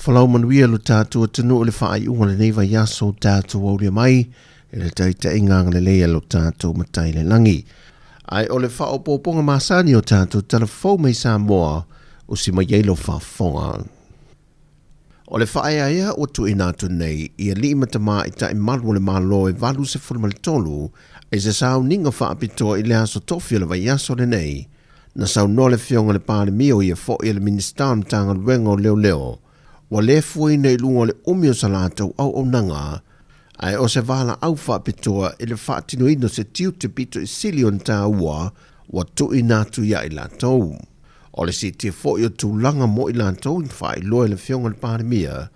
Folau manuia lo tatou atunuu i le faaiuga o lenei vaiaso o tatou aulia mai i le taitaiga agalelei a lo tatou Matai i le lagi. Ae o le faaopoopoga masani o tatou tala fou mai Samoa, usi mai ai lau faafofoga. O le faaeaea ua tuuina atu nei i alii ma tamaitai malu o le Malo e 83 i se sauniga faapitoa i le aso Tofi o le vaiaso lenei, na saunoa le Afioga i le Palemia o ia foi o le Minisita o le Matagaluega o Leoleo, ua le fuaina i luga o le umi o sa latou auaunaga, ae o se valaau faapitoa i le faatinoina o se tiute pito i sili ona taua ua tuuina atu ia i latou. O le siitia foi o tulaga mo i latou na faailoa e le Afioga i le Palemia,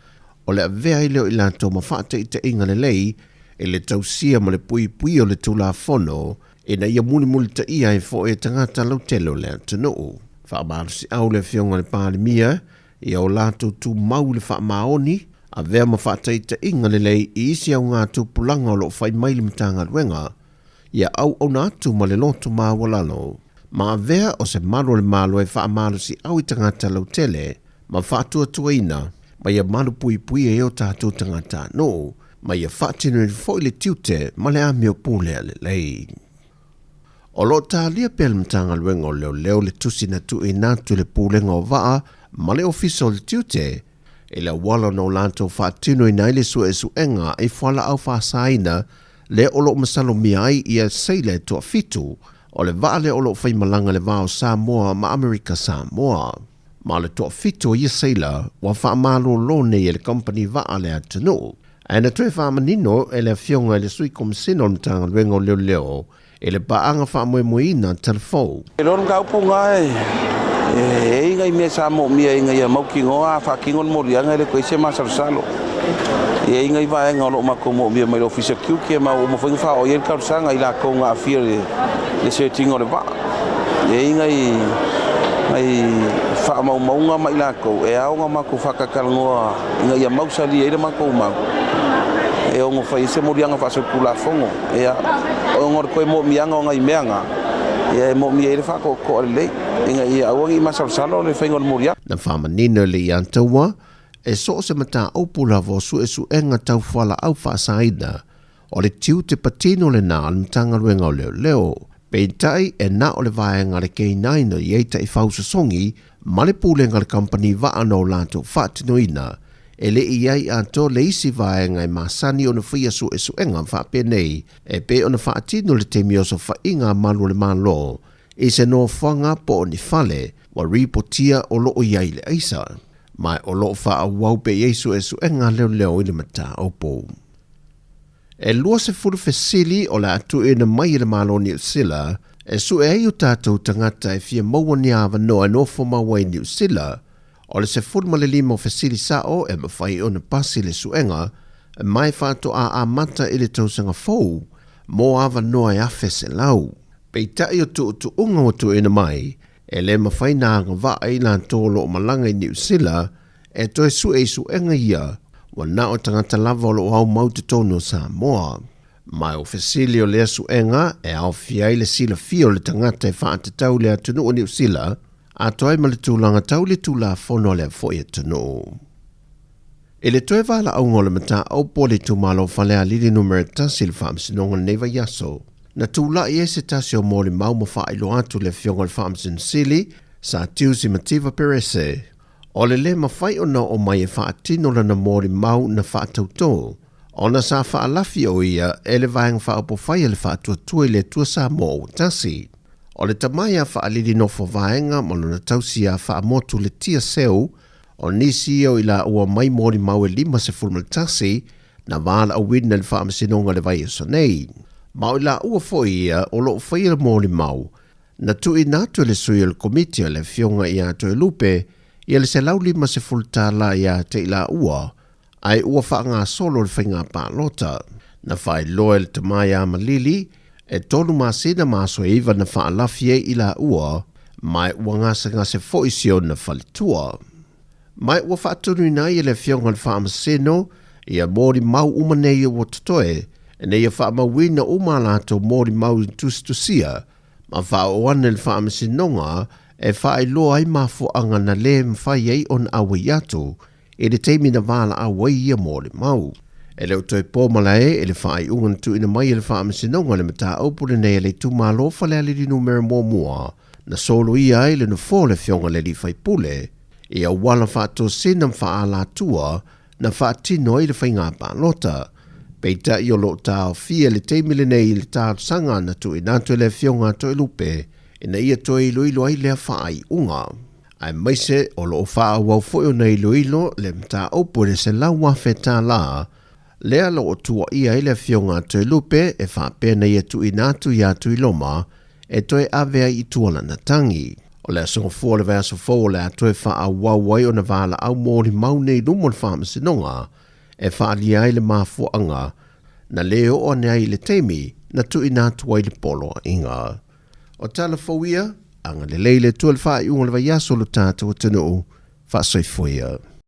o le avea ai lea o i latou ma faataitaiga lelei i le tausia ma le puipuia o le Tulafono ina ia mulimulitaia ai foi e tagata lautele o le atunuu. Faamalosiau le Afioga i le Palemia ia o latou tumau i le faamaoni, avea ma faataitaiga lelei i isi augatupulaga o lo o fai mai le Matagaluega, ia auauna atu ma le loto maualalo, ma avea o se malu o le Malo e faamalosiau i tagata lautele ma faatuatuaina, ma ia malupuipuia ai o tatou tagatanuu, ma ia faatinoina foi le tiute ma le amio pulea lelei. O lo o talia pea le Matagaluega o Leoleo le tusi na tuuina atu i le Pulega o Vaa ma le Ofisa o le Tiute i le auala na o latou faatinoina ai le suesuega i fualaau faasaina lea o lo o masalomia ai ia seila e toafitu o le vaa lea o lo o faimalaga i le va o Samoa ma Amerika Samoa. Ma o le toafitu o ia seila ua faamalolo nei e le kamupani vaa a le atunuu. Ae na toe faamanino e le Afioga i le Sui Komesina o le Matagaluega o Leoleo i le paaga faamoemoeina Talafou. E loa le mataupu lena e i ai nai mea sa moomia ina ia mautinoa a faatino le moliaga e le toe i ai se masalosalo. E i ai nai vaega o lo o matou moomia mai le Ofisa Tiute ma ua uma foi ona faaoo i ai le talosaga i latou na aafia i le search-ina o le vaa. E i ai nai nai faamaumauga ma i latou e ao ona matou faatalatalanoa ina ia mausali ai le matou mau e ono fai ai se moliaga faasolitulafono. Ia, ona o le toe moomiaga o nai mea na, ia e moomia ai le faatoatoa lelei ina ia aua ne i masalosalo le faiga o le moliaga. Na faamanino e le Iataua, e so o se mataupu lava o suesuega tau fualaau faasaina, o le tiute patino lena a le Matagaluega o Leoleo. Peitai, e na o le vaega a le K9 o i ai taifau sosogi ma le pulega a le kamupani vaa na o latou faatinoina, e le i ai atoa le isi vaega e masani ona faia suesuega faapenei e pei ona faatino i le taimi o sofaiga a malu o le Malo i se nofoaga po o ni fale ua ripotia o lo o i ai le aisa, ma o lo o faaauau pea i ai suesuega a leoleo i le mataupu. E 20 fesili o le a tuuina mai e le Malo o Niu Sila e sue ai o tatou tagata e fia maua ni avanoa e nofo mau ai i Niu Sila. O le 15 o fesili sao e mafai ona pasi le suega ma e faatoa amata i le tausaga fou mō avanoa e 1,100. Peitai o tuutuuga ua tuuina mai, e le mafai na agavaa i latou o lo o malaga i Niu Sila e toe sue i suega ia ua na o tagata lava o lo o aumau i totonu o Samoa. Ma o fesili o lea suega e aofia ai le silafia o le tagata e faatatau i le atunuu o Niu Sila, atoa ai ma le tulaga tau i le Tulafono a lea foi atunuu. I le toe valaauga o le mataupu a le itumalo o Falealili Numera 1 i le Faamasinoga i lenei vaiaso, na tulai ai se tasi o molimau ma faailoa atu i le Afioga i le Faamasino Sili, Sir Tiusi Mativa Perese, O le lē mafai ona oo mai e faatino lana molimau na faatautō, ona sa faalafi o ia e le Vaega Faaupufai a le Faatuatua i le Atua Samoa ua Tasi. O le tama ia Faalili Nofo Vaega ma lona tausi ia Faamotu Letia Seu, o nisi ia o i laua mai molimau e 51 na valaauina i le Faamasinoga i le vaiaso nei. Ma o i laua foi ia o lo o faia le molimau Na tuuina atu e le sui o le Komiti a le Afioga ia Toelupe ia le $150 ia te i laua, ae ua faagasolo le faiga palota. Na faailoa e le tama ia Malili, e tolu masina ma aso e iva na faalafi ai i laua, ma ua gasegase foi si ona faletua. Ma ua faatonuina ai e le Afioga i le Faamasino ia molimau uma nei ua totoe, ina ia faamauina uma a latou molimau i tusitusia, ma faaoo ane le Faamasinoga e faailoa ai mafuaaga na le mafai ai ona auai atu i le taimi na valaau ai ia molimau. E le o toe po malae i le faaiuga na tuuina mai e le Faamasinoga i le mataupu lenei a le itumalo Falealili Numera Muamua na soloia ai le nofoa o le Afioga i le alii faipule i auala faatosina ma faaalatua na faatino ai le faiga palota. Peitai o lo o taofia i le taimi lenei i le talosaga na tuuina atu e le Afioga a Toelupe ina ia toe iloilo ai lea faaiuga. Aemaise o lo o faaauau foi ona iloilo le mataupu i le $100,000 lea o lo o tuuaia ai le Afioga a Toelupe e faapea na ia tuuina atu ia Tuiloma e toe ave ai i tua lana tagi. O le aso Gafua o le vaiaso fou o le a toe faaauau ai ona valaau molimau nei i luma o le Faamasinoga e faaalia ai le mafuaaga na le oo ane ai i le taimi na tuuina atu ai le poloaiga. O tala fou ia, agalelei le Atua i le faaiuga o le vaiaso o lo tatou atunuu. Faasoifua ia.